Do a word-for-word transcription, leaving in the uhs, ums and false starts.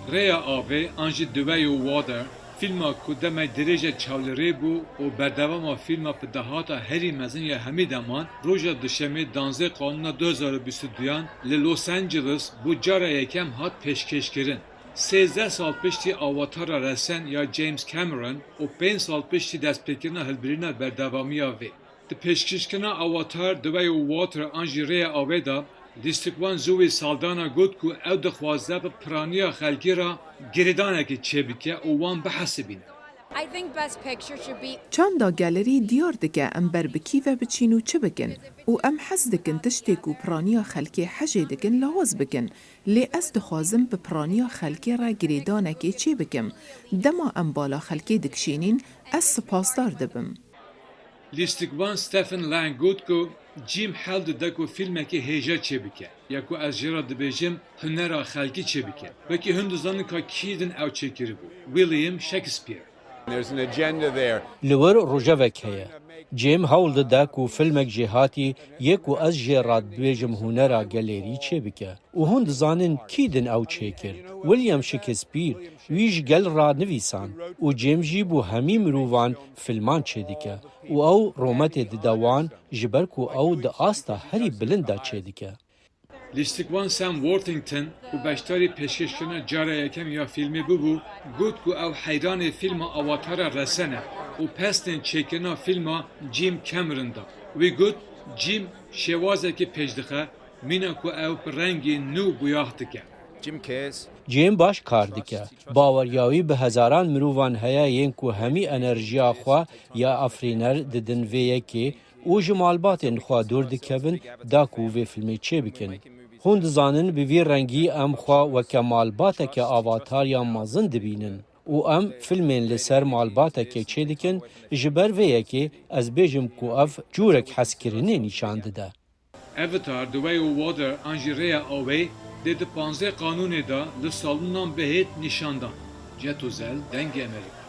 Rêya Avê an jî The Way of Water, fîlma ku demek dirêj e çaw li rê bû û berdewama fîlma bi dahata herî mezin ya hemî deman, roja duşemê danzdeh Kanûna du hezar û bîst û duyan li Los Angeles bû cara yekem hat pêşkêşkirin. Sêzdeh sal piştî awatara resen ya James Cameron û pênc sal piştî destpêkirina hilbirîna berdewamiya vê. Di pêşkêşkirina Avatar, The Way of Water an jî Rêya Avê de, lîstikvan Zoe Saldana got ku ew dixwaze bi piraniya xelkê re girêdanekê çêbike û wan bihesibîne. I think Best Picture should be Çanda gelerî diyar dike em ber bi kî ve biçîn û çi bikin û em hez dikin tiştê ku piraniya xelkê hejê dikin lawaz bikin. Lê ez dixwazim bi piraniya xelkê re girêdanekê çê bikim. Dema em bala xelkê dikişînîn, ez sipasdar dibim. Lîstikvan Stephen Lang got ku Jim hewl dide ku fîlmekî hêja çêbike, ya ku ez jê re dibêjim hunera xelkî çêbike. Wekî hûn dizanin ka kî din ew çêkiribû, William Shakespeare. There's an agenda there. Li wir rojevek heye. Cêm hewl dide ku filmek jêhatî yê ku ez jê re dibêjim hunera gelêrî çêbike. Û hûn dizanin kî din ew çêkir? William Shakespeare. Wî ji gel re nivîsand. Û Cêm jî bo hemî mirovan filman çêdike. Û ew rûmetê dide wan ji ber ku ew di asta herî bilind de çêdike. Lîstikvan Sam Worthington ku beşdarî pêşkêşkirina cara yekem ya fîlmê bûbû, got ku ew heyranê fîlma Avatar a resen e û pestên çêkirina fîlma Jim Cameron da. Wî got, Jim şêwazekê pêş dixe, mîna ku ew bi rengên nû bûyah dike. Jim cares. Cêm baş kar dike. Baweriya wî bi hezaran mirovan heye yên ku hemî enerjiya xwe ya afirîner didin vê yekê û ji malbatên xwe dûr dikevin da ku vê filmê çêbikin. Hûn dizanin bi vî rengî em xwe weke malbateke avatar ya mezin dibînin û em filmên li ser malbatekê çêdikin, ji ber vê yekê ez bêjim ku ev cûrek hezkirinê nîşan dide. Avatar, The Way of Water an jî Rêya Awê dê di panzdeh Kanûnê de li salonan bihêt nîşandan. Cet Ozel, Dengê Amerîka.